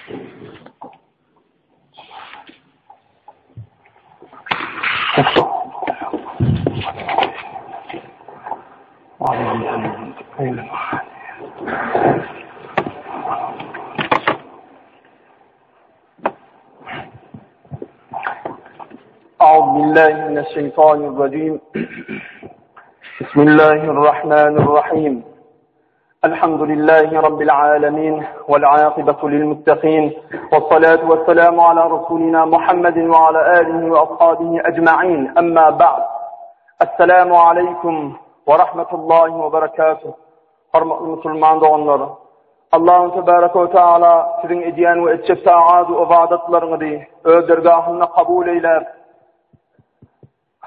أعوذ بالله من الشيطان الرجيم بسم الله الرحمن الرحيم الحمد لله رب العالمين والعاقبة للمتقين والصلاة والسلام على رسولنا محمد وعلى آله وأصحابه أجمعين أما بعد السلام عليكم ورحمة الله وبركاته Hormatly musulman doganlar! Allahu tebaraka we taala siziň edýän we etjek taat we ybadatlaryňyzy öz dergahynda kabul eýläp,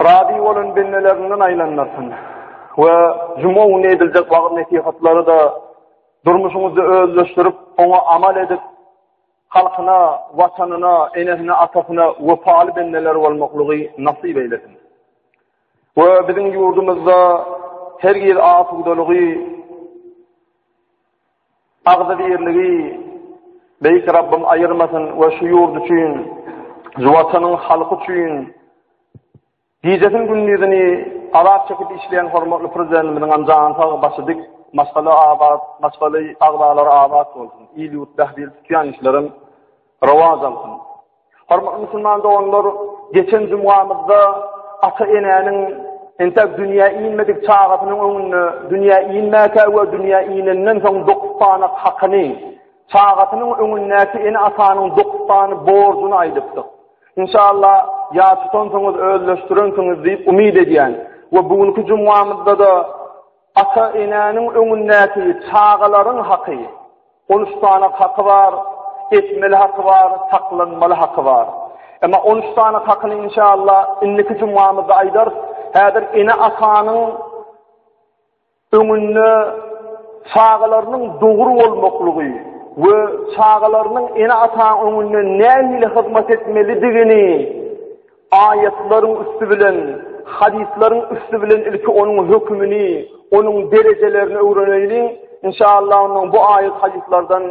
razy bolan bendelerinden aýlandyrsyn we juma güni ediljek wagyz-nesihatlary-da durmuşyňyzda özleşdirip, oňa amal edip, halkyna, watanyna, enesine, atasyna wepaly bendeler bolmaklygy nasyp eýlesin. We biziň ýurdumyzda hergiz asudalygy, agzybirligi Beýik Rabbim aýyrmasyn we şu ýurt üçin, şu watanyň halky üçin gijesini gündizini azap çekip işleýän hormatly Prezidentimiziň hem jany sag, başy dik, maşgala abat, maşgala agzalary abat bolsun. Il-ýurt bähbitli tutýan işlerem rowaç alsyn. Hormatly musulman doganlar, geçen jumgamyzda ata-enäniň entek dünýä inmedik çagasynyň öňünde dünýä inmäkä we dünýä inenden soň dokuz sany hakyny, çagasynyň öňündäki ene-atanyň dokuz sany borjuny aýdypdyk. Inşallah, ýat tutansyňyz, özleşdirensiňiz diýip umyt edýän we bu günki jumgamyzda-da ata-enäniň öňündäki çagalaryň haky, On üç sany haky bar, etmeli haky bar, saklanmaly haky bar. Emma on üç sany hakyny inşallah indiki jumamyzda aýdarys. Häzir ene-atanyň öňünde çagalarynyň dogry bolmaklygy we çagalarynyň ene-atanyň öňünde nähili hyzmat etmelidigini Aýatlaryň üsti bilen, hadyslaryň üsti bilen ilki onuň hökümini, onuň derejelerini öwreneliň. Inşallah ondan bu aýat hadyslardan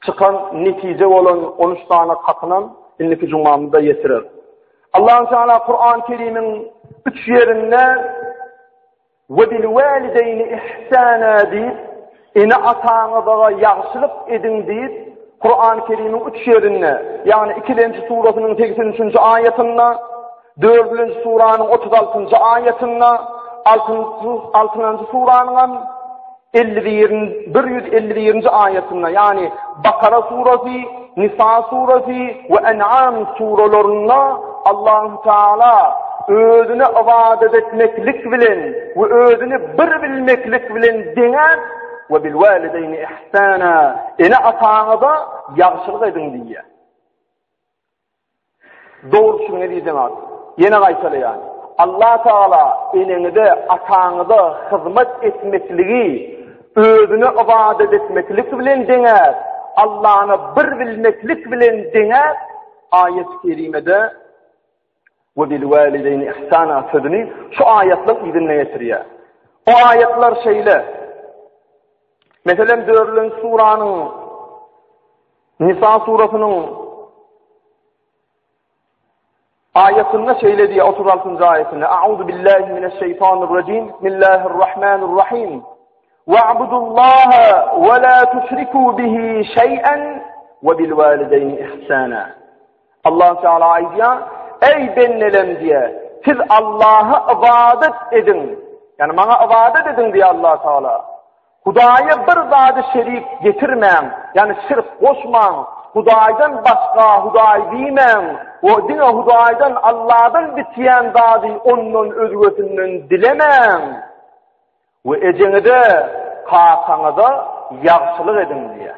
çykan netije bolan 13 sany hakynam indiki jumamyzda ýetirer. Allahu Teala Kur'an Kerimiň üç ýerinde We bil walideýni ihsana diýip, ene-ataňyza ýagşylyk ediň diýip, Kurany Kerimiň üç ýerinde, ýagny ikilenji surasynyň segsen üçünji aýatynda, dördülenji suranyň 36-njy aýatynda, altynjy altynjy suranyň 51 151-nji aýatynda, ýagny Bakara surasy, Nisa surasy we En'am suralarynda Allahu Teala özüne ybadat etmeklik bilen we özüni bir bilmeklik bilen deňäp we bil walideýni ihsana ene ataňyza ýagşylyk ediň diýýär. Dogry düşüniň eziz jemagat. Ýene gaýtalaýan. Allah Taala eneňize, ataňyza hyzmat etmekligi özüne ybadat etmeklik bilen deňäp, Allany bir bilmeklik bilen deňäp, aýat-y kerimede we bil walideýni ihsana sözüni şu aýatlaryň yzynda getirýär. O aýatlar şeýle. Meselem, dördünji suranyň Nisa surasynyň aýatynda şeýle diýýär, 36-njy aýatynda: A'uzu billahi mineşşeýtanirrajim. Bismillahirrahmanirrahim. Wa'budullaha we la tuşriku bihi şeý'en we bil walideyni ihsana. Allah Teala aýdýar: Eý bendelem diýe, siz Allaha ybadat ediň. Ýani maňa ybadat ediň diýe Allah Teala. Hudaýa bir zady şerik getirmäň, ýagny şirk goşmaň, Hudaýdan başga Hudaý diýmäň we diňe Hudaýdan, Alladan bitýän zady ondan özgesinden dilemäň we ejeňize, kakaňyza ýagşylyk ediň diýýär.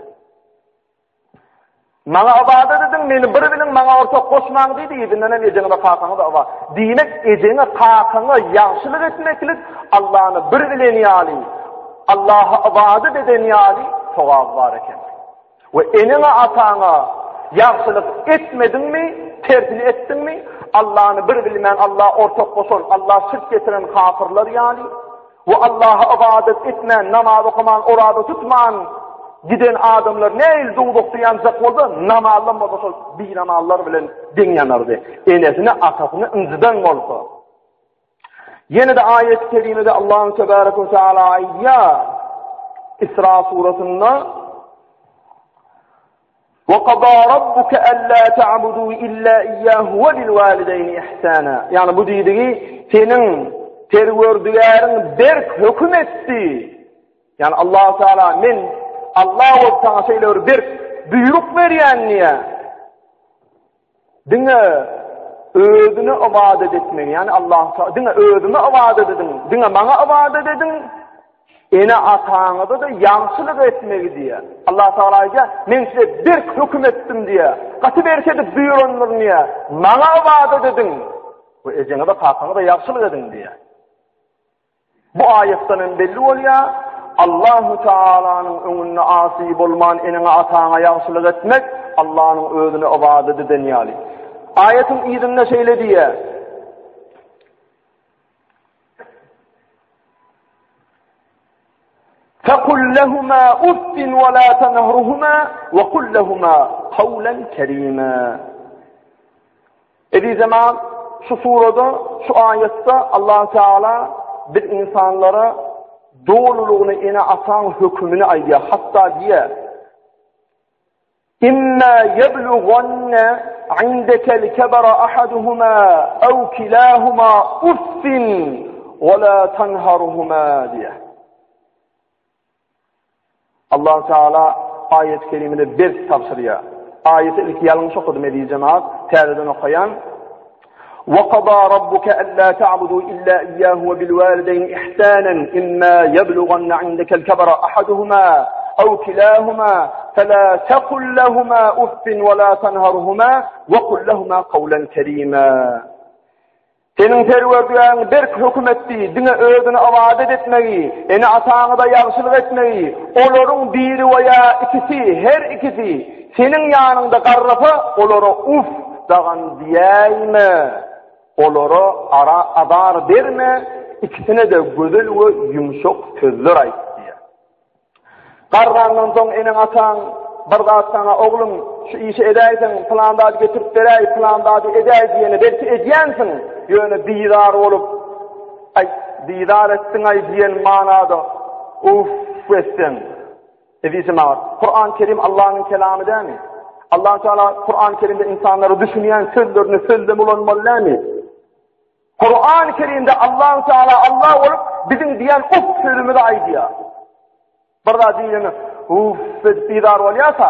Maňa ybadat ediň, meni bir biliň, maňa ortak goşmaň diýdi, yzyndan hem ejeňize, kakaňyza ybadat. Diýmek, ejeňe, kakaňa ýagşylyk etmeklik Allany bir bilen ýaly, Allaha ybadat eden ýaly sogaby bar eken. We eneňe, ataňa ýagşylyk etmediňmi, tersini etdiňmi, Allany bir bilmän, Allaha ortak goşan, Allaha şirk getiren kafyrlar ýaly we Allaha ybadat etmän, namaz okaman, oraza tutman. giden adamlar nähili dowzahda ýanjak bolsa, namazdan bolsa şol binamazlar bilen deň ýanardy. Enesini, atasyny ynjydan bolsa. Ýene-de aýat-y kerimede Allahu tebaraka we taala aýdýar. Isra surasynda Wa qada rabbuka alla ta'budu illa iyyahu we bil walideyni ihsana. Ýagny bu diýdigi seniň Perwerdigäriň berk höküm etdi. Ýagny Allahu Teala men Allah bolup saňa şeýle bir berk buýruk berýän diýýär. Diňe özüne ybadat etmegi, ýagny Allaha diňe özüme ybadat ediň, diňe maňa ybadat ediň, ene-ataňyza-da ýagşylyk etmegi diýýär. Allah Taala aýdýar, men size berk höküm etdim diýýär. Gaty berk edip buýrandyryn diýýär. Maňa ybadat ediň we ejeňize, kakaňyza ýagşylyk ediň diýýär. Bu aýatdan hem belli bolýar, Allahu Taalanyň öňünde asy bolman eneňe-ataňa ýagşylyk etmek Allanyň özüne ybadat eden ýaly. Aýatyň yzynda şeýle diýýär. Fekul lehuma uffin we la tenhruhuma we kul lehuma kawlen kerima. Eziz jemaat, şu surada, şu aýatda Allah Teala biz insanlara dolulygyny ene-ataň hökümini aýdýar. Hatda diýýär: Imma yebluganna indekel kebara ahaduhuma ew kilahuma uffin we la tanharhuma diýýär. Allah Teala aýet-i kerimede berk tabşyrýar. Aýeti ilki ýalňyş okadym eziz jemaat, täzeden okaýan. Wa qada rabbuka alla ta'budu illa iyyahu we bil walideyni ihsanan imma yablughanna indaka al-kibara ahaduhuma aw kilahuma fala taqul lahuma uffin we la tanharhuma wa qul lahuma qawlan kerima. Seniň Perwerdigäriň berk höküm etdi, diňe Özüne ybadat etmegi, ene-ataňyza ýagşylyk etmegi, olaryň biri we ýa ikisi, her ikisi, seniň ýanyňda garrasa, olara uf dagan diýäýme, olara ara azar berme, ikisine-de gözel we ýumşak sözler aýt diýýär. Garrandan soň eneň-ataň bir zat saňa oglum şu işi edäýseň pylan zady getirip beräý, pylan zady edäý diýeni belki edýänsiň, ýöne bizar bolup aý bizar etdiň-aý diýen manada uff etseň. Eziz jemagat, Kuran Kerim Allanyň kelamy dälmi? Allah Teala Kuran Kerimde insanlara düşünýän sözlerini sözlem ulanmaly dälmi? Kur'an-ı Kerimde Allahu Teala Allah bolup biziň diýen uf sözümizi aýdýar. Bir zat diýlende uf edip bizar bolýarsa,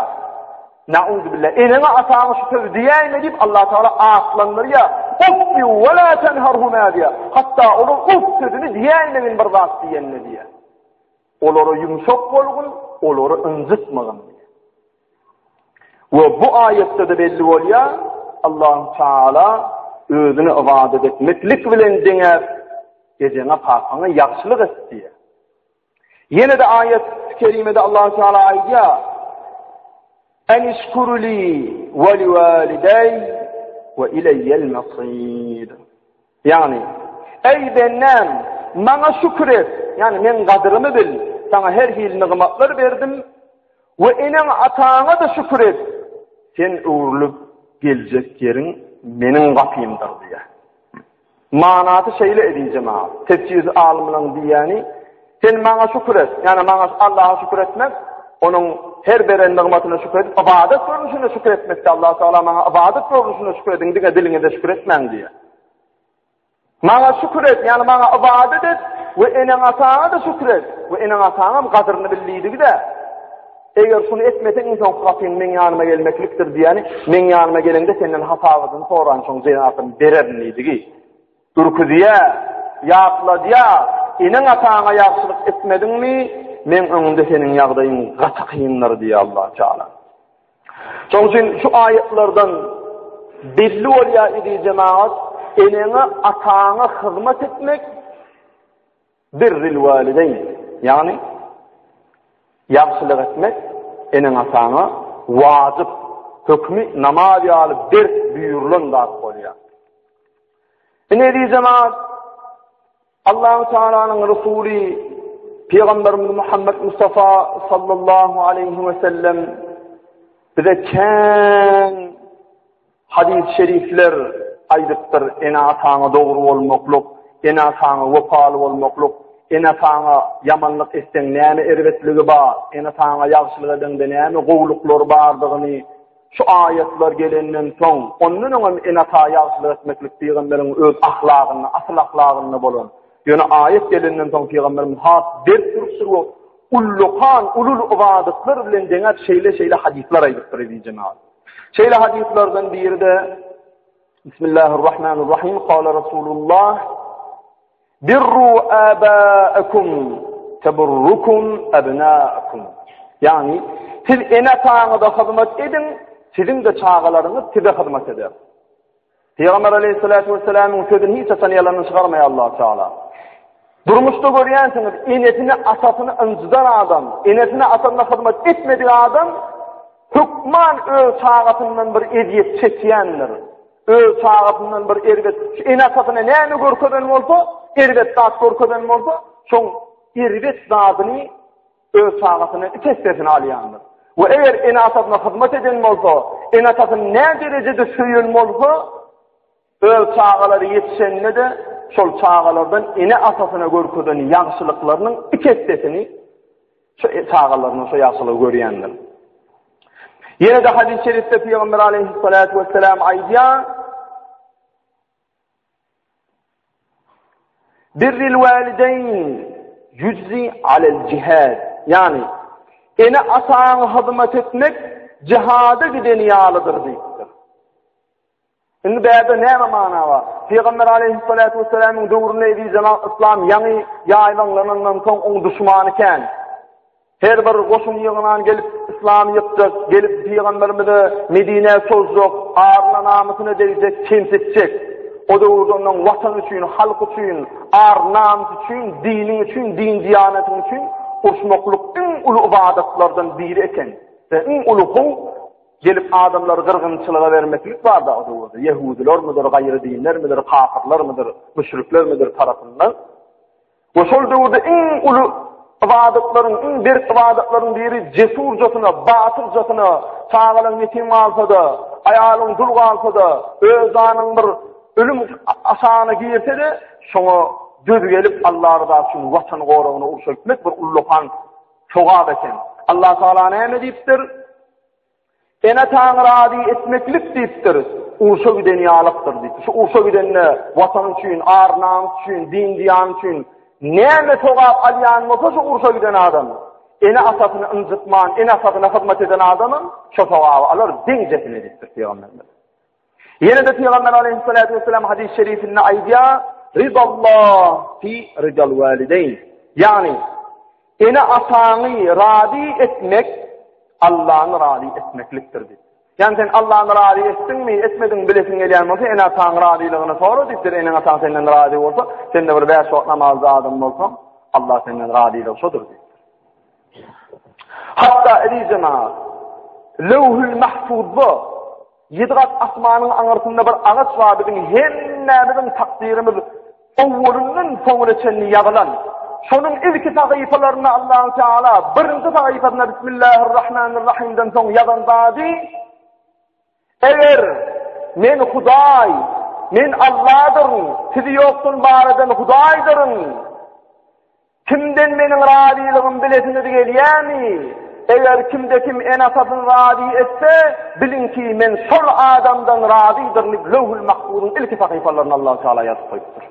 Nauzu billah. Eneňe ataňa şu sözi diýäýme diýip Allah Teala atlandyrýar. Uf ve la tenharhuma diýär. Hatda olar uf sözüni diýäýmegin bir zat diýende diýär. Olara ýumşak bolgun, olary ynjytmagyn. We bu aýatda-da belli bolýar, Allahu Teala özüne ybadat etmeklik bilen deňäp, ejeňe, kakaňa ýagşylyk et diýýär. Ýene-de aýat-y kerimede Allahu Teala aýdýar: Enişkuru li we liwalideý we ileýel masir. Ýagny, Eý bendäm, maňa şükür et, ýagny meň gadyrymy bil, saňa her hili nygmatlar berdim we eneň-ataňa-da şükür et, sen öwrülip geljek ýeriň meniň gapymdyr diýýär. Manasy şeýle eziz jemagat, tefsir alymlaryň diýýäni, sen maňa şükür et, ýagny maňa Allaha şükür etmek, onuň her beren nygmatyna şükür edip, ybadat görnüşinde şükür etmekde Allah Taala maňa ybadat görnüşinde şükür ediň, diňe diliňizde şükür etmäň diýýär. Maňa şükür et, ýagny maňa ybadat et we eneň-ataňa-da şükür et we eneň-ataňam gadyryny bil diýdigi-de. Eger şuny etmeseň iň soňky gapyň meň ýanyma gelmeklikdir diýýäni, meň ýanyma geleňde senden hasabatyny soran şoň jezasyny bererin diýdigi. Ürküzýär, ýatladýar, eneň-ataňa ýagşylyk etmediňmi, meň öňümde seniň ýagdaýyň gaty kyndyr diýýär Allah Teala. Şonuň üçin şu aýatlardan belli bolýar eziz jemagat, eneňe, ataňa hyzmat etmek birril walideýn, ýagny ýagşylyk etmek eneň-ataňa wajyp, hökümi namaz ýaly berk buýrulan zat bolýar. Ine eziz jemagat, Allahu Tealanyň Resuly. Pygamberimiz Muhammed Mustafa sallallahu aleyhi ve sellem bize kän hadis şerifler aýdypdyr. Ene-ataňa dogry bolmaklyk, ene-ataňa wepaly bolmaklyk, ene-ataňa ýamanlyk etseň näme erbetligi bar, ene-ataňa ýagşylyk edeňde näme gowulyklary bardygyny Şu aýatlar gelenden soň, ondan öňem ene-ata ýagşylyk etmeklik pygamberiň öz ahlagynda, asyl ahlagynda bolan. Ýöne aýat gelenden soň pygamberimiz has berk durupdyr we ullakan, uly ybadatlar bilen deňäp şeýle-şeýle hadyslar aýdypdyr eziz jemagat. Şeýle hadyslardan biri-de Bismillahirrahmanirrahim. Kala Rasulullah Birru âbâekum teburrukum ebnâekum. Ýagny, siz ene-ataňyza hyzmat ediň, siziň-de çagalaryňyz size hyzmat eder. Pygamber aleyhissalatu vesselamyň sözüni hiç haçan ýalana çykarmaýar Allah Teala. Durmuşda görýänsiňiz, enesini, atasyny ynjydan adam, enesine, atasyna hyzmat etmedik adam hökman öz çagasyndan bir ezýet çekýändir. Öz çagasyndan bir erbet, şu ene-atasyna näme görkezen bolsa, erbet zat görkezen bolsa, şoň erbet zadyny öz çagasyna iki essesini alýandyr. We eger ene-atasyna hyzmat eden bolsa, ene-atasyny nä derejede söýen bolsa, öz çagalary ýetişende-de şol çagalardan ene-atasyna görkezen ýagşylyklarynyň iki essesini Şu çagalarynyň şu ýagşylygy görýändir. Ýene-de hadys-y şerifde Pygamber aleyhissalatu vesselam aýdýar, Birril walideyn yujzi alel jihad. Ýani ene ataňa hyzmat etmek jihada giden ýalydyr diýipdir. Indi bärde näme mana bar? Pygamber aleyhissalatu vesselamyň döwründe eziz jemagat yslam ýaňy ýaýbaňlanandan soň oň duşmany kän. Her bir goşun ýygnan gelip yslamy ýykjak, gelip pygamberimize Medinä çozjak, aryna namysyna degjek, kemsitjek. O döwürde ondan watan üçin, halk üçin, ar-namys üçin, diniň üçin, din-diýanatyň üçin uruşmaklyk iň uly ybadatlardan biri eken. We iň uly howp Gelip adamlary gyrgynçylyga bermeklik barda o döwürde, ýehudylarmydyr, gaýry dinlermidir, kapyrlarmydyr, müşriklermidir tarapyndan. We şol döwürde iň uly ybadatlaryň, iň berk ybadatlaryň biri jesurjasyna, batyrjasyna, çagalaň ýetim galsa-da, aýalyň dul galsa-da, öz janyň bir ölüm aşagyna girse-de, şoňa döz gelip Allah rızasy üçin watan goragyna urşa gitmek bir ullakan sogap eken. Allah Taala näme diýipdir? Ene-ataňy razy etmeklik diýipdir, urşa giden ýalykdyr diýipdir. Şu urşa gidende watan üçin, ar-namys üçin, din-diýan üçin näme sogap alýan bolsa şu urşa giden adam, ene-atasyny ynjytman, ene-atasyna hyzmat eden adamam şo sogaby alar deňjesine diýipdir pygamberimiz. Ýene-de pygamber aleyhissalatu vesselam hadys-y şerifinde aýdýar, Ridallah fi ridal walideyn. Ýagny ene-ataňy razy etmek Allany razy etmeklikdir diýip. Ýagny sen Allany razy etdiňmi, etmediňmi bilesiň gelýän bolsa, ene-ataň razylygyny sora diýipdir. Eneň-ataň senden razy bolsa, sen-de bir bäş wagt namazda adam bolsaň, Allah senden razylygy şodur diýipdir. Hatda eziz jemagat, Lewhül Mahfuzda ýedi gat asmanyň aňyrsynda bir agaç bar, biziň hemmämiziň takdyrymyz owwalyndan soňuna çenli ýazylan. Şonuň ilki sahypalarynda Allahu Teala birinji sahypasynda Bismillahirrahmanirrahimden soň ýazan zady Eger Men Hudaý, Men Alladyryn, sizi ýokdan bar eden Hudaýdyryn. Kimden meniň razylygym bilesiňiz gelýärmi? Eger kimde-kim ene-atasyny razy etse, biliň ki, men şol adamdan razydyryn diýip, Lewhül Mahfuzyň ilki sahypalarynda Allahu Teala ýazyp goýupdyr.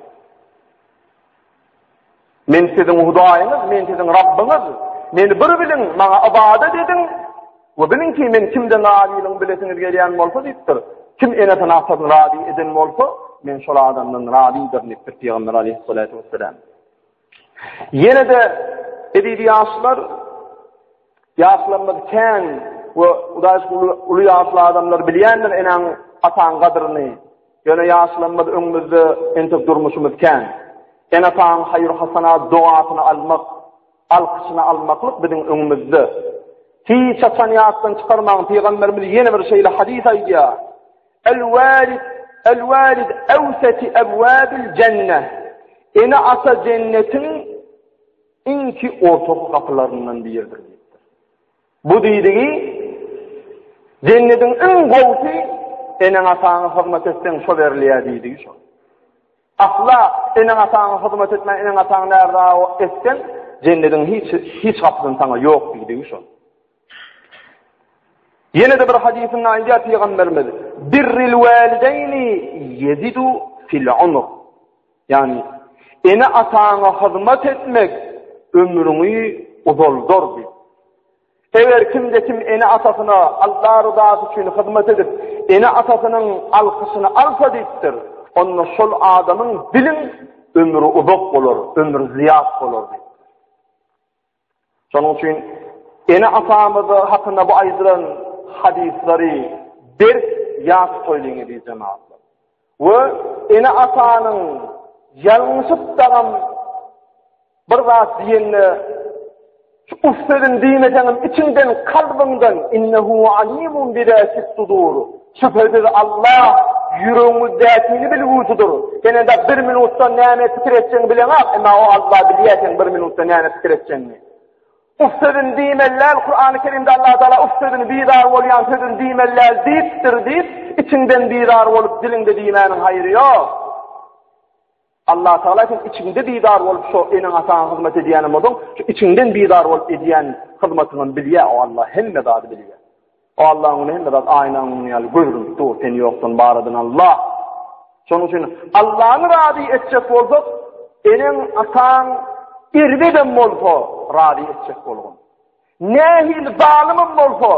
Men siziň Hudaýyňyz, men siziň Rabbyňyz. Meni bir biliň, maňa ybadat ediň we biliň ki, men kimden razylygymy bilesiňiz gelýän bolsa diýipdir. Kim enesini, atasyny razy eden bolsa, men şol adamdan razydyryn diýipdir Pygamber aleyhissalatu vesselam. Ýene-de eziz ýaşlar, ýaşlarymyz kän we Hudaý uly, uly ýaşly adamlar bilýändir enäň, ataň gadryny. Ýöne ýaşlarymyz öňümizde entek durmuşymyz kän. Ene-ataň haýyr-hasanat dogasyny almak, alkyşyny almaklyk biziň öňümizde. Hiç haçan ýatdan çykarmaň, pygamberimiz ýene bir şeýle hadys aýdýar. El-walid, el-walid awsati abwabil jenne. Ene-ata jennetiň. iňki ortaky gapylaryndan biridir diýipdir. Bu diýdigi jennetiň iň gowusy eneň-ataňa hyzmat etseň şo berilýär diýdigi şo. Asla eneň-ataňa hyzmat etmän eneň-ataňy närza etseň jennetiň hiç hiç gapysyny saňa ýok diýdigi şo. Ýene-de bir hadysynda aýdýar pygamberimiz, Birril walideýni ýezidu fil umr. Ýagny ene-ataňa hyzmat etmek ömrüňi uzaldar diýip. Eger kimde-kim ene-atasyna Allah ryzasy üçin hyzmat edip, ene-atasynyň alkyşyny alsa diýipdir, onda şol adamyň biliň ömri uzak bolar, ömri zyýat bolar diýipdir. Şonuň üçin ene-atamyz hakynda bu aýdylan hadyslary berk ýat tutaýlyň eziz jemagatlar. We ene-atanyň ýalňyşyp dagam bir zat diýende şu uf sözüni diýmeseňem içiňden kalbyňdan innehu alimun bizatis sudur. Şübhesiz Allah ýüregiňizdäkini bilgüsidir. Sen indi bir minutda näme pikir etjegiňi bileňok, emma o Allah bilýär seň bir minutda näme pikir etjegiňi. Uf sözüni diýmeli däl, Kurany Kerimde Allah Taala uf sözüni bizar bolýan sözüni diýmeli däl diýipdir diýip, içiňden bizar bolup diliňde diýmäniň haýry ýok. Allah Taala sen içiňde bizar bolup şo eneň ataňa hyzmat edýänem bolsaň, şu içiňden bizar bolup edýän hyzmatyňam bilýär o Allah hemme zady bilýär. O Allahyň öňünde hemme zat aýnaň öňünde ýaly görünip dur, seni ýokdan bar eden Allah. Şonuň üçin Allahny razy etjek bolsak, eneň ataň erbedem bolsa razy etjek bolgun. Nähili zalymam bolsa,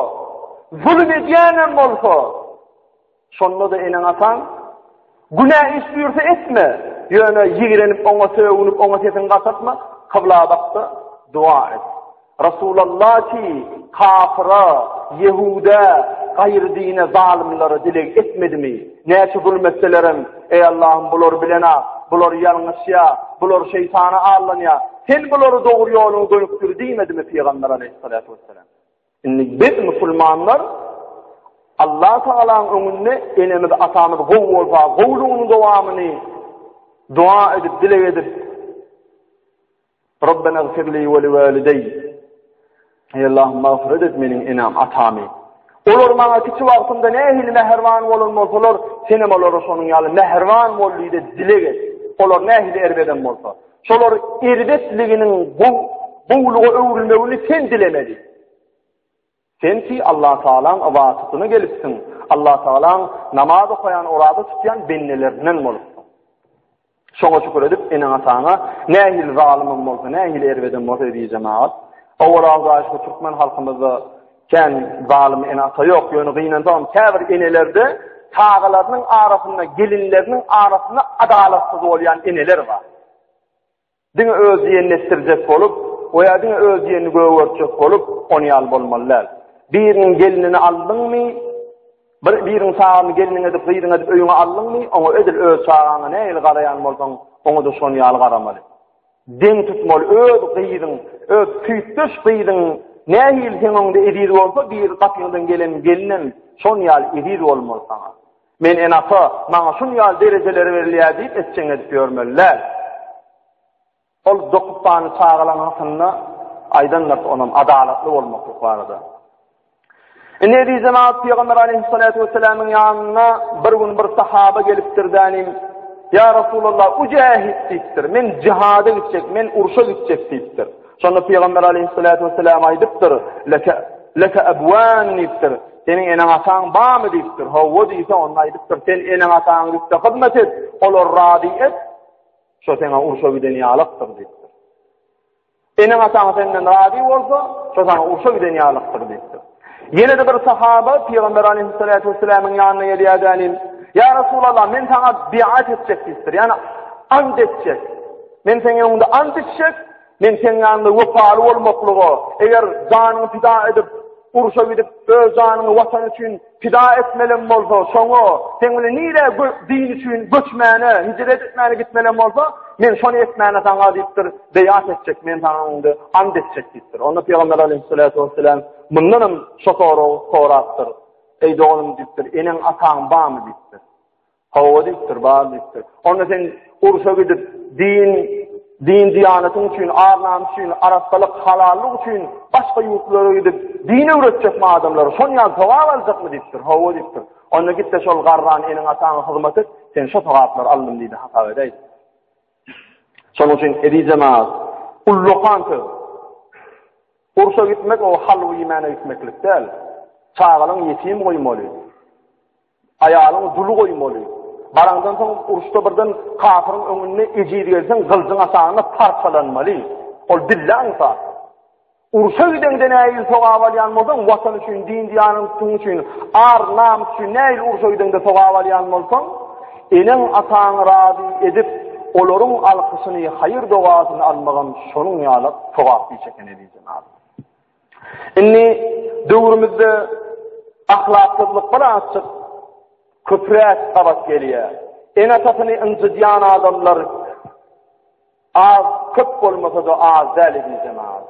zulum edýänem bolsa, Şonda-da eneň-ataň günä iş buýursa etme, ýöne ýigrenip oňa sögünip, oňa sesiňi gataltma, kybla bak-da, doga et. Resulallah ki, kapyra, ýehudä, gaýry dine, zalymlara dileg etmedimi? Näçe zulum etselerem, Eý Allahym, bular bilen-a, bular ýalňyşýa, bular şeýtana aldanýa, sen bulary dogry ýoluňa gönükdir diýmedimi Pygamber aleýhissalatu wessalam? Indi biz musulmanlar Allah Tagalanyň öňünde enemiz, atamyz gowy bolsa, gowulygynyň dowamyny dua edip, dileg edip Rabbena gfirli we liwalidey. Ey Allahym magfiret et meniň enem, atamy. Olar maňa kiçi wagtymda nähili mähriban bolan bolsalar, senem olara şonuň ýaly mähriban bol diýip dileg et. Olar nähili erbedem bolsa. Şolar erbetliginiň gowulyga öwrülmegini sen dilemeli. Sen ki Allah Tagalaň ybadatyna gelipsiň, Allah Tagalaň namaz okaýan, oraza tutýan bendelerinden bolupsyň. Şoňa şükür edip, eneň-ataňa nähili zalymam bolsa, nähili erbedem bolsa eziz jemagat. Owal Allaha şükür türkmen halkymyzda kän zalym ene-ata ýok, ýöne gynansagam käbir enelerde çagalarynyň arasynda, gelinleriniň arasynda adalatsyz bolýan eneler bar. Diňe öz diýenini etdirjek bolup, we ýa diňe öz diýenini gögertjek bolup, ony ýaly bolmaly däl. Biriniň gelinini aldyňmy, bir biriniň çagasyny gelniň edip, gyzyň edip öýüňe aldyňmy, oňa edil öz çagaňa nähili garaýan bolsaň, oňa-da şony ýaly garamaly. Deň tutmaly, öz gyzyň, öz süýtdeş gyzyň nähili seň öňüňde eziz bolsa, bir gapyňdan gelen gelinem şon ýaly eziz bolmaly saňa. Men ene-ata, maňa şun ýaly derejeler berilýär diýip etjeňi edip ýörmeli däl. Ol dokuz sany çagalaň hakynda aýdandyr onam adalatly bolmaklyk barada. Indi eziz jemagat Pygamber aleyhissalatu vesselamyň ýanyna bir gün bir sahaba gelipdir dänim. Ýa Resulallah, ujahid diýipdir. Men jihada gitjek, men urşa gitjek diýipdir. Şonda Pygamber aleyhissalatu vesselam aýdypdyr, leke leke abwan diýipdir. Seniň eneň-ataň barmy diýipdir. Hawa diýse, onda aýdypdyr, sen eneň-ataňa gitde hyzmat et, olary razy et. Şo seňe urşa giden ýalykdyr diýipdir. Eneň-ataň senden razy bolsa, şo saňa urşa giden ýalykdyr diýipdir. Ýene-de bir sahaba Pygamber aleyhissalatu vesselamyň ýanyna gelýär dänim. Ýa Resulallah, men saňa biat etjek diýipdir. Ýani ant etjek. Men seň öňüňde ant içjek, men seň ýanyňda wepaly bolmaklyga, eger janyňy pida edip, urşa gidip, öz janyňy watan üçin Pida etmelem bolsa, şoňa, seň bilen nirä din üçin göçmäne, hijret etmäne gitmelem bolsa, men şony etmäne saňa diýipdir, beýat etjek, men saňa öňünde ant etjek diýipdir. Onda Pygamber aleyhissalatu vesselam mundanam şo soragy sorapdyr. Eý doganym diýipdir, eneň ataň barmy diýipdir. Hawa diýipdir, bar diýipdir. Onda sen urşa gidip, din. Din-diýanatyň üçin, ar-namys üçin, arassalyk, halallyk üçin başga ýurtlara gidip, din öwretjekmi adamlara, şon ýaly sogap aljakmy diýipdir. Hawa diýipdir. Onda git-de şol garran eneň-ataňa hyzmat et, sen şo sogaplary aldym diýdi, hasap edäý. Şonuň üçin eziz jemagat, ullakan söz. Urşa gitmek o halwa iýmäne gitmeklik däl. Çagalaň ýetim goýmaly. Aýalyňy duly goýmaly. Baraňdan soň uruşda birden kafyryň öňünde ejiz gelseň gylyjyň aşagynda parçalanmaly. Ol dille aňsat. Urşa gideňde nähili sogap alýan bolsaň, watan üçin, din-diýanatyň üçin, ar-namys üçin nähili urşa gideňde sogap alýan bolsaň, eneň-ataňy razy edip, olaryň alkyşyny, haýyr-dogasyny almagam şonuň ýaly sogap iş eken eziz jemagat. Indi döwrümizde ahlaksyzlyk birazjyk köpräk gabat gelýär. Ene-atasyny ynjydýan adamlar az, köp bolmasa-da az däl eziz jemagat.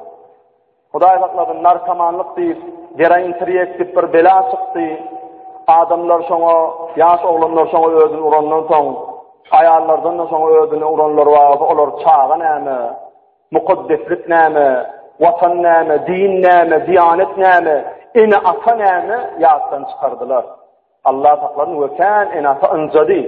Hudaý saklasyn, narkomanlyk diýip, geroin tirýek diýip bir bela çykdy. Adamlar şoňa, ýaş oglanlar şoňa özüni urandan soň, aýallardan-da şoňa özüni uranlar bar, olar çaga näme? Mukaddeslik näme, Watan näme, din näme, diýanet näme, ene-ata näme ýatdan çykardylar. Allah saklasyn we kän ene-ata ynjady.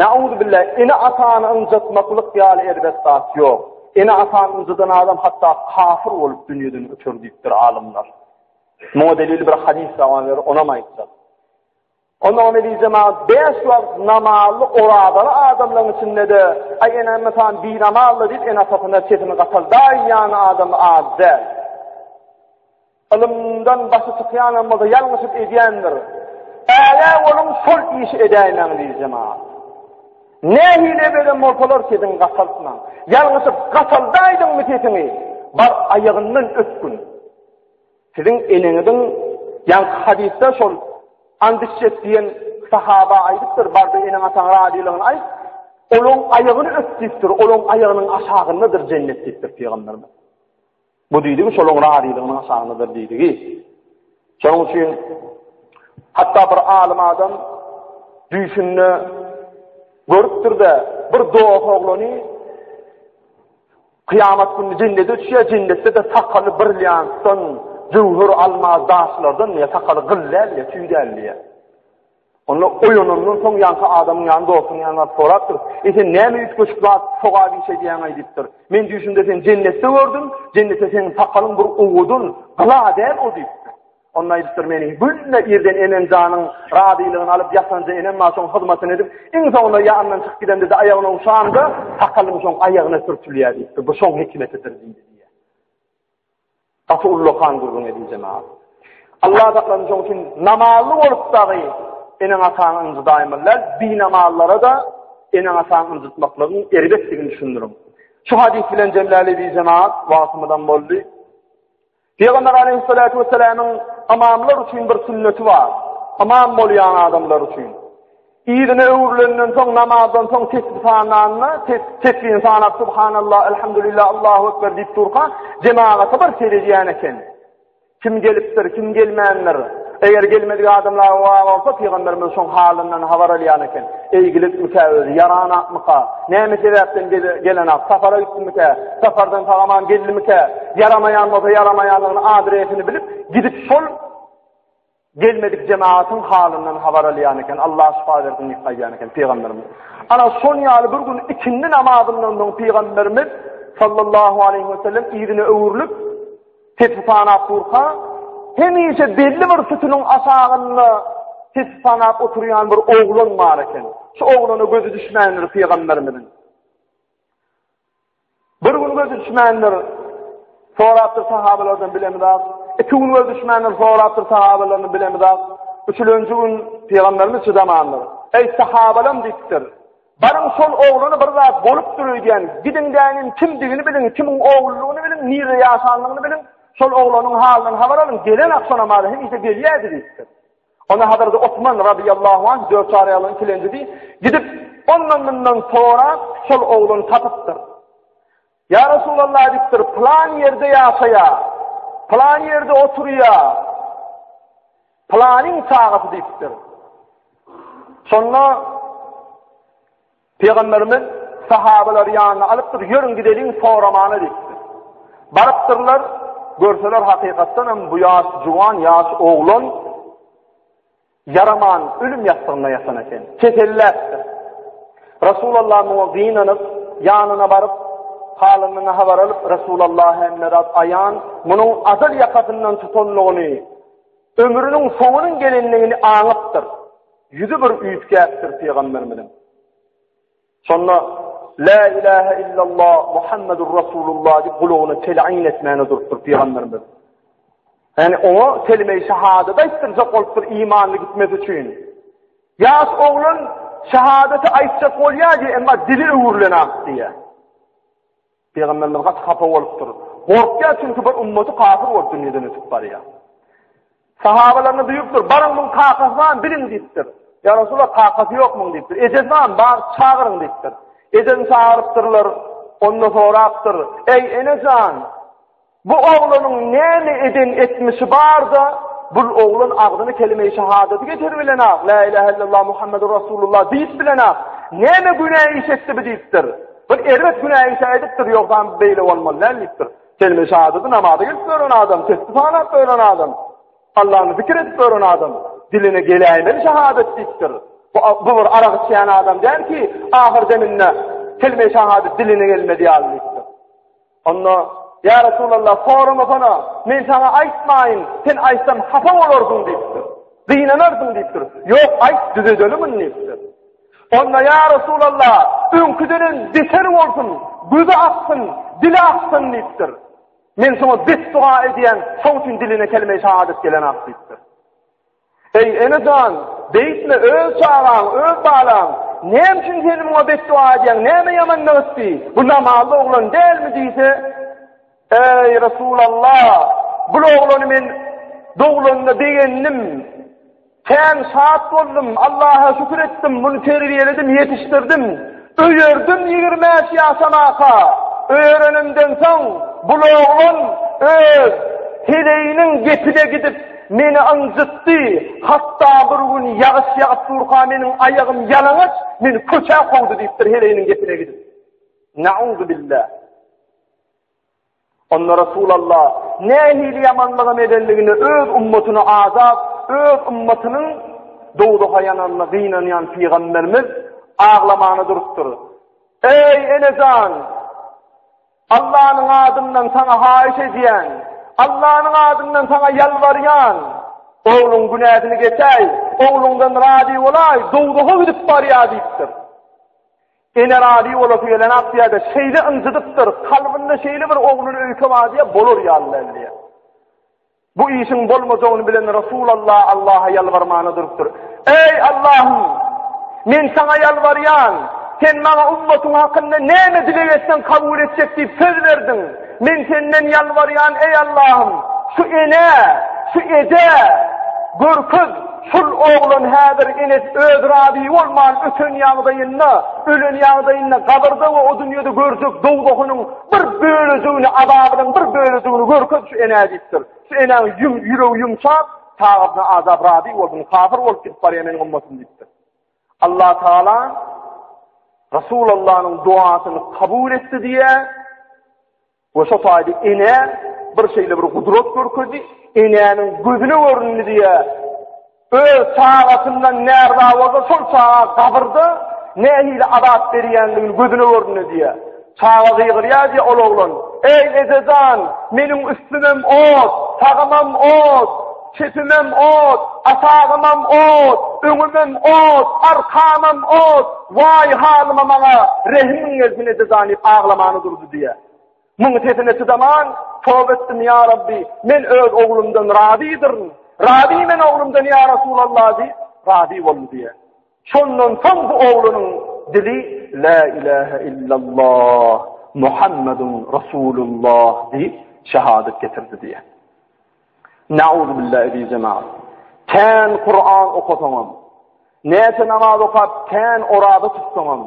Nauzubilla ene-atany ynjatmaklyk ýaly erbet zat ýok. Ene-atany ynjadan adam hatda kafir bolup dünýeden öter diýipdir alymlar. Muňa delil bir hadys dawa ber, onam aýtjak. Ondan eziz jemagat, bäş wagt namazly, orazaly adamlaryň içinde-de, aý enem-atam binamazly diýip ene-atasyna sesini gataldaýýan adam az däl. Ylymdan başy çykýanam bolsa ýalňyşyp edýändir. Ägä boluň, şol işi edäýmäň eziz jemagat. Nähili edem bolsalar sesiňi gataltmaň. Ýalňyşyp gataldaýdyňmy sesiňi, bar aýagyndan öpgün. Siziň eneňiziň ýaňky hadysda şol Andişjet diýen sahaba aýdypdyr, barda eneň-ataň razylygyny aýt, olaň aýagyny öp diýipdir, olaň aýagynyň aşagyndadyr jennet diýipdir pygamberimiz. Bu diýdigi şolaň razylygynyň aşagyndadyr diýdigi. Şonuň üçin hatda bir alym adam düýşünde görüpdir-de, bir dost oglany Kyýamat güni jennete düşýär, jennetde-de sakaly brilliantdan, jöwher almaz daşlardan diýýär, sakaly gyl däl diýýär, tüý däl diýýär. Onda oýanandan soň ýaňky adamyň ýany dostunyň ýanyna baryp sorapdyr, Eý sen näme üýtgeşik zat sogap iş edýäň-aý diýipdir. Men düýşümde seni jennetde gördüm, jennetde seniň sakalyň bir owadan gyla däl o diýipdir. Onda aýdypdyr, Meni günde irden enem janyň razylygyny alyp, ýatanja enem bar, şoň hyzmatyny edip, iň soňunda ýanyndan çykyp gidemde-de aýagyny ogşamda, sakalym şoň aýagyna sürtülýär diýipdir. Bu şoň hikmetidir diýdi diýýär. Gaty ullakan gürrüň edil jemagat. Allah saklasyn şoň üçin namazly bolup dagy eneň-ataňy ynjydaýmaly däl, binamazlara-da eneň-ataňy ynjytmaklygyň erbetdigini düşündiriň. Şu hadys bilen jemläli eziz jemagat, wagtymyzam boldy. Pygamber aleyhissalatu vesselamyň ymamlar üçin bir sünneti bar. Ymam bolýan adamlar üçin. Yzyna öwrülenden soň namazdan soň tesbih sananda, tesbihini sanap subhanallah, elhamdülillah, Allahu ekber diýip durka, jemagata bir seredýän eken. Kim gelipdir, kim gelmändir. Eger gelmedik adamlar bar bolsa, pygamberimiz şoň halyndan habar alýan eken. Eýgilikmikä özi, ýaranakmyka, näme sebäpden gelenak, sapara gitdimikä, sapardan sag-aman geldimikä, ýaramaýan bolsa ýaramaýanlygyny adresini bilip, gidip şol gelmedik jemagatyň halyndan habar alýan eken, Allah şypa bersin diýip gaýdýan eken pygamberimiz. Ana şon ýaly bir gün ikindi namazyndan soň pygamberimiz sallallahu aleyhi we sellem yzyna öwrülip Sesi sanap durka, hemişe belli bir sütüniň aşagynda sesi sanap oturýan bir oglan bar eken. Şu oglana gözi düşmändir pygamberimiziň. Bir gün gözi düşmändir. Sorapdyr sahabalardan bilemizak. Iki gün gözi düşmändir, sorapdyr sahabalardan bilemizak. Üçülenji gün pygamberimiz çydamandyr. Eý sahabalam diýipdir. Baryň şol oglana bir zat bolupdyr öýdýän, gidiň dänim kimdigini biliň, kimiň ogludygyny biliň, nirde ýaşanlygyny biliň, şol oglanyň halyndan habar alyň, gelen agşam namaza hemişe gelýärdi diýipdir. Onda Hazreti Osman radyýallahu anh dört çaryýalyň ikilenjisi gidip ondan-mundan sorap şol oglany tapypdyr. Ýa Resulallah diýipdir, pylan ýerde ýaşaýar, pylan ýerde oturýar, Pylanyň çagasy diýipdir. Şonda Pygamberimiz Sahabalary ýanyna alypdyr, ýörüň gideliň soramana diýipdir. Barypdyrlar, görseler hakykatdan hem bu ýaş juwan, ýaş oglan ýaraman ölüm ýassygynda ýatan eken. Keselläpdir. Resulallah muňa gynanyp, ýanyna baryp, halyndan habar alyp, Resulallah hemme zat aýan, munuň ajal ýakasyndan tutanlygyny, ömrüniň soňunyň gelendigini aňypdyr. Ýüzi bir üýtgäpdir pygamberimiziň. Şonda La ilahe illallah Muhammedur Rasulullah diýip gulagyna tel'in etmäne durupdyr pygamberimiz. Ýani oňa kelime-i şehadat aýtdyrjak bolupdyr imanly gitmesi üçin. Ýaş oglan şehadaty aýtjak bolýar diýe, emma dili öwrülenak diýe. Pygamberimiz gaty hapa bolupdyr. Gorkýar çünki bir ummaty kafir bolup dünýeden ötüp barýar. Sahabalaryna buýrupdyr, baryň muň kakasy barmy biliň diýipdir. Ýa Resulallah kakasy ýok muň diýipdir. Ejesi barmy bar çagyryň diýipdir. Ejesini çagyrypdyrlar, onda sorapdyr, Eý enejan, Bu oglanyň näme eden etmişi bar-da, bul oglan agzyna kelime-i şehadeti getirip bilenak, La ilahe illallah Muhammedur Rasulullah diýip bilenak, näme günä iş etdi bu diýipdir. Bir erbet günä iş edipdir, ýogsam beýle bolmaly däl diýipdir. Kelime-i şehadeti namaza gelip ýören adam, tesbih sanap ýören adam, Allany zikir edip ýören adam, diline geläýmeli şehadet diýipdir. Bu, bu bir arak içýän adam däl ki, ahyr deminde kelime-i şehadet diline gelmedi ýaly diýipdir. Onda, Ýa Resulallah, soramasana, men saňa aýtmaýyn, sen aýtsam hapa bolarsyň diýipdir. Gynanarsyň diýipdir. Ýok, aýt, düzedeli muny diýipdir. Onda, Ýa Resulallah, öňküdenem beter bolsun, gözi aksyn, dili aksyn diýipdir. Men şoňa betduga edýän, şoň üçin diline kelime-i şahadat gelenak diýipdir. Eý, ene jan, beýtme, öz çagaň, öz balaň, näme üçin sen muňa betdua edýäň, näme ýamanlyk etdi, bu namazly oglan dälmi diýse, Eý, Resulallah, bul oglany men doglanyna begendim, kän şat boldum, Allaha şükür etdim, muny terbiýeledim, ýetişdirdim, öýerdim 25 ýaşamaka, öýerenimden soň bul oglan öz heleýiniň gepine gidip, Meni ynjytdy, hatda bir gün ýagyş ýagyp durka meniň aýagym ýalaňaç, meni köçä kowdy diýipdir heleýiniň gepine gidip. Nauzubillah. Onda Resulallah nähili ýamanlygam edenligini öz ummatyna azap, öz ummatynyň dowzaha ýananyna gynanýan pygamberimiz aglamana durupdyr. Eý enejan! Allanyň adyndan saňa haýyş edýän, Allanyň adyndan saňa ýalbarýan, ogluň günäsini geçäý, ogluňdan razy bolaý, dowzaha gidip barýar diýipdir. Ene razy bolasy gelenok diýýär-de, şeýle ynjydypdyr, kalbynda şeýle bir ogluny öýke bar diýýär, bolar ýaly däl diýýär. Bu işiň bolmajagyny bilen Resulallah Allaha ýalbarmana durupdyr. Eý Allahym! Men saňa ýalbarýan, sen maňa ummatyň hakynda näme dileg etseň kabul etjek diýip söz berdiň. Men senden ýalbarýan eý Allahym, şu enä, şu eje görkez, şul oglan häzir enesi öz razy bolman öten ýagdaýynda, ölen ýagdaýynda gabyrda we o dünýede görjek dowzahynyň Bir bölejigini, azabynyň bir bölejigini görkez şu enä diýipdir. Şu enäň ýüregi ýumşap, çagasyna azap razy bolsun, kafir bolup gidip barýar meniň ummatym diýipdir. Allah Taala Rasulullahnyň duasyny kabul etdi diýä. We şo taýda ene bir şeýle bir gudrat görkezdi, enäniň gözüne göründi diýä. Öz çagasyndan närza bolsa, şol çaga gabyrda nähili azap berýändigini gözüne göründi diýýär. Çaga gygyrýar diýýär ol oglan. Eý, ejejan, meniň üstümem ot, sagymam ot, çepimem ot, aşagymam ot, öňümem ot, arkamam ot, waý halyma maňa rehimiň gelsin ejejan diýip aglamana durdy diýýär. Muň sesine çydaman, toba etdim, ýa Rabbi, men öz oglumdan razydyryn. Razy men oglumdan, ýa Rasulallah diýip, razy boldy diýýär. Şondan soň bu oglunyň dili La ilahe illallah Muhammedun Rasulullah diýip şehadet getirdi diýýär. Nauzubillah eziz jemaat. Kän Kur'an okasaňam, näçe namaz okap, kän oraza tutsaňam,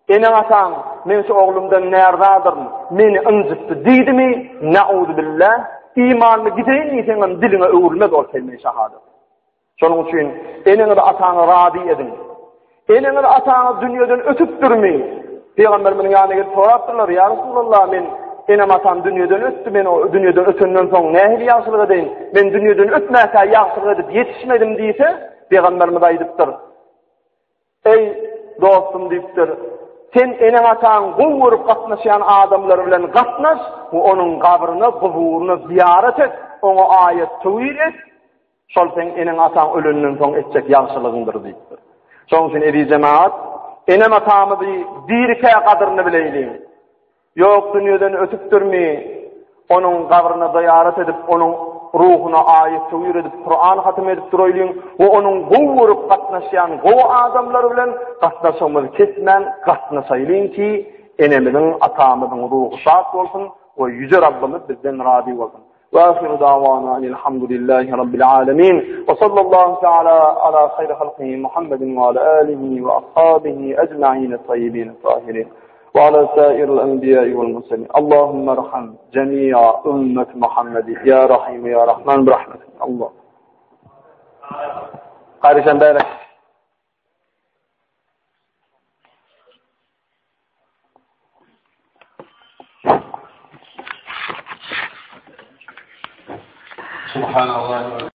Eneň-ataň, men şu oglumdan närzadyryn, meni ynjytdy diýdimi, nauzubillah, imanly gideýin diýseňem diliňe öwrülmez ol kelime-i şahadat. Şonuň üçin eneňizi ataňy razy ediň. Eneňiz ataňyz dünýeden ötüpdirmi? Pygamberimiziň ýanyna gelip sorapdyrlar, Ýa Resulallah, men enem-atam dünýeden ötdi, men o dünýeden ötenden soň nähili ýagşylyk edeýin? Men dünýeden ötmäkä ýagşylyk edip ýetişmedim diýse, Pygamberimiz aýdypdyr, Eý, dostum diýipdir, sen eneň-ataň gowy görüp gatnaşýan adamlar bilen gatnaş we onuň gabryna, guburyna zyýarat et, oňa aýat-töwir et, Şol seň eneň-ataň ölenden soň etjek ýagşylygyňdyr diýipdir. Şonuň üçin eziz jemagat, enem-atamyzy dirikä gadyryny bileýliň. Ýok dünýeden ötüpdirmi, onuň gabryna zyýarat edip, onuň ruhuna aýat-töwir edip, Kuran hatym edip duraýlyň we onuň gowy görüp gatnaşýan gowy adamlar bilen gatnaşygymyzy kesmän gatnaşaýlyň ki, enemiziň, atamyzyň ruhy şat bolsun we Ýüje Rabbymyz bizden razy bolsun. وآخر دعوانا أن الحمد لله رب العالمين وصلى الله تعالى على خير خلقه محمد وعلى آله وأصحابه أجمعين الطيبين الطاهرين وعلى سائر الأنبياء والمرسلين اللهم ارحم جميع أمة محمد يا رحيم يا رحمن برحمتك الله قارشان بارك Subhanallah.